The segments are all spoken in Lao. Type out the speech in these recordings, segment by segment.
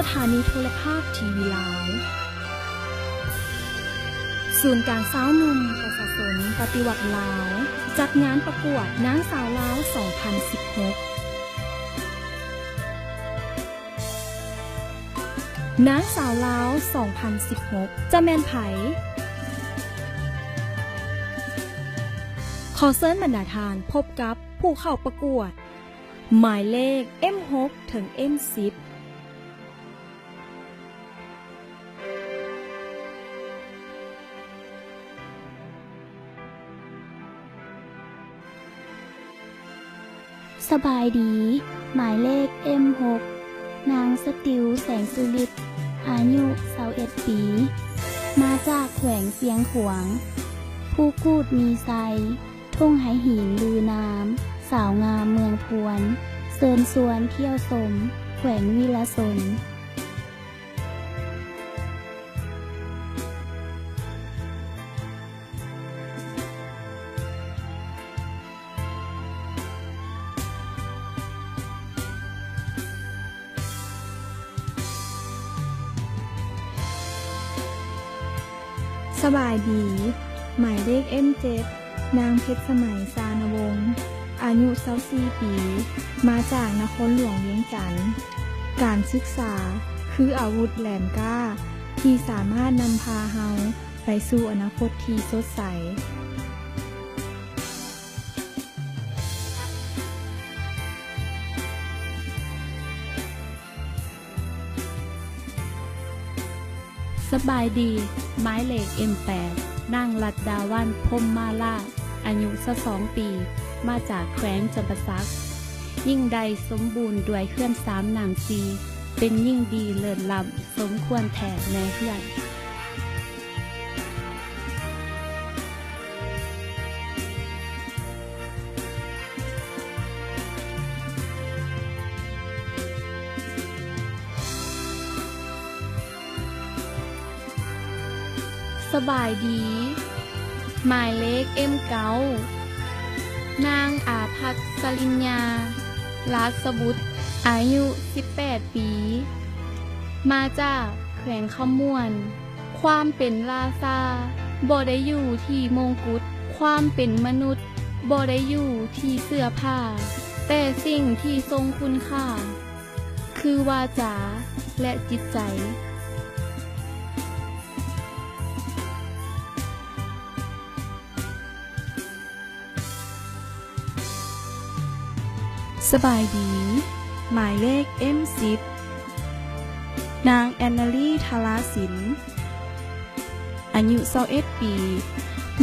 ສະຖານີໂທລະພາບທີວີລາວ. ສູນກາງຊາວໜຸ່ມປະຊາຊົນປະຕິວັດລາວ ຈັດງານປະກວດນາງສາວລາວສອງພັນສິບຫົກ. ນາງສາວລາວສອງພັນສິບຫົກ ຈະແມ່ນໃຜ? ຂໍເຊີນບັນດາທ່ານພົບກັບຜູ້ເຂົ້າປະກວດ ໝາຍເລກ ເອັມຫົກ ເຖິງ ເອັມສິບ. ສະບາຍດີ, ໝາຍເລກ ເອັມຫົກ ນາງສະຕິວ ແສງສຸລິດ ອາຍຸຊາວເອັດປີ ມາຈາກແຂວງຊຽງຂວາງ, ພູກູດມີໄຊ, ທົ່ງໄຫຫີນລືນາມ, ສາວງາມເມືອງພວນ, ເຊີນຊວນທ່ຽວຊົມ ແຂວງວິລະຊົນ. ສະບາຍດີ, ໝາຍເລກ ເອັມເຈັດ ນາງເພັດສະໄໝ ຊານະວົງ ອາຍຸຊາວສີ່ປີ ມາຈາກນະຄອນຫຼວງວຽງຈັນ. ການສຶກສາຄືອາວຸດແຫຼມກ້າ ທີ່ສາມາດນຳພາເຮົາໄປສູ່ອະນາຄົດທີ່ສົດໃສ. ສະບາຍດີ, ໝາຍເລກ ເອັມແປດ ນາງລັດດາວັນ ພົມມາລາດ ອາຍຸຊາວສອງປີ ມາຈາກແຂວງຈຳປາສັກ. ຍິ່ງໄດ້ສົມບູນດ້ວຍເຮືອນສາມນ້ຳສີ່ ເປັນຍິ່ງດີເລີດລ້ຳ ສົມຄວນແທ້ແມ່ເຮືອນ. ສະບາຍດີ, ໝາຍເລກ ເອັມເກົ້າ ນາງອາພັດ ສະລິນຍາ ລາຊະບຸດ ອາຍຸສິບແປດປີ ມາຈາກແຂວງຄຳມ່ວນ. ຄວາມເປັນລາຊາບໍ່ໄດ້ຢູ່ທີ່ມົງກຸດ, ຄວາມເປັນມະນຸດບໍ່ໄດ້ຢູ່ທີ່ເສື້ອຜ້າ, ແຕ່ສິ່ງທີ່ຊົງຄຸນຄ່າຄືວາຈາ ແລະ ຈິດໃຈ. ສະບາຍດີ, ໝາຍເລກ ເອັມສິບ ນາງ ແອນນາລີ ທາລາສິນ ອາຍຸຊາວເອັດປີ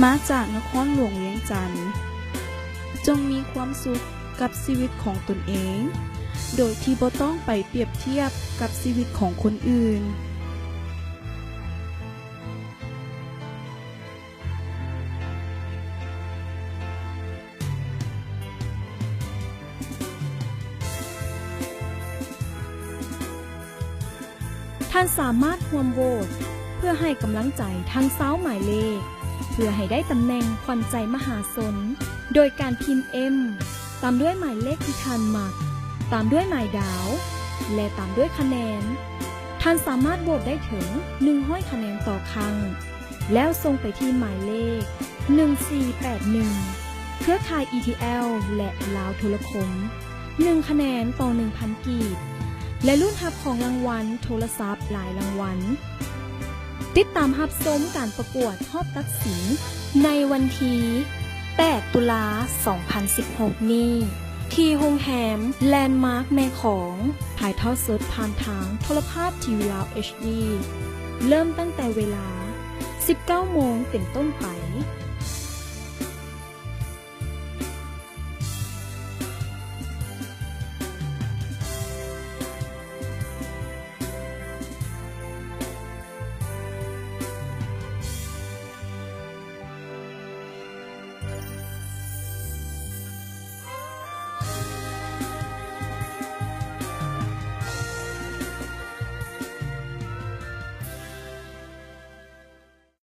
ມາຈາກນະຄອນຫຼວງວຽງຈັນ. ຈົ່ງມີຄວາມສຸກກັບຊີວິດຂອງຕົນເອງ ໂດຍທີ່ບໍ່ຕ້ອງໄປປຽບທຽບກັບຊີວິດຂອງຄົນອື່ນ. ທ່ານສາມາດຮ່ວມໂຫວດເພື່ອໃຫ້ກຳລັງໃຈທັງຊາວໝາຍເລກ ເພື່ອໃຫ້ໄດ້ຕຳແໜ່ງຂວັນໃຈມະຫາຊົນ ໂດຍການພິມ M ຕາມດ້ວຍໝາຍເລກທີ່ທ່ານມັກ, ຕາມດ້ວຍໝາຍດາວ ແລະ ຕາມດ້ວຍຄະແນນ. ທ່ານສາມາດໂຫວດໄດ້ເຖິງໜຶ່ງຮ້ອຍຄະແນນຕໍ່ຄັ້ງ. ແລ້ວສົ່ງໄປທີ່ໝາຍເລກ ໜຶ່ງສີ່ແປດໜຶ່ງ ເຄືອຂ່າຍ ETL ແລະ ລາວໂທລະຄົມ ໜຶ່ງຄະແນນຕໍ່ໜຶ່ງພັນກີບ ແລະ ລຸ້ນຮັບຂອງລາງວັນໂທລະສັບຫຼາຍລາງວັນ. ຕິດຕາມຮັບຊົມການປະກວດຮອບຕັດສິນໃນວັນທີແປດ ຕຸລາ ສອງພັນສິບຫົກ ນີ້ ທີ່ໂຮງແຮມແລນມາກແມ່ຂອງ. ຖ່າຍທອດສົດຜ່ານທາງໂທລະພາບທີວີລາວ HD ເລີ່ມຕັ້ງແຕ່ເວລາ ສິບເກົ້າໂມງເປັນຕົ້ນໄປ.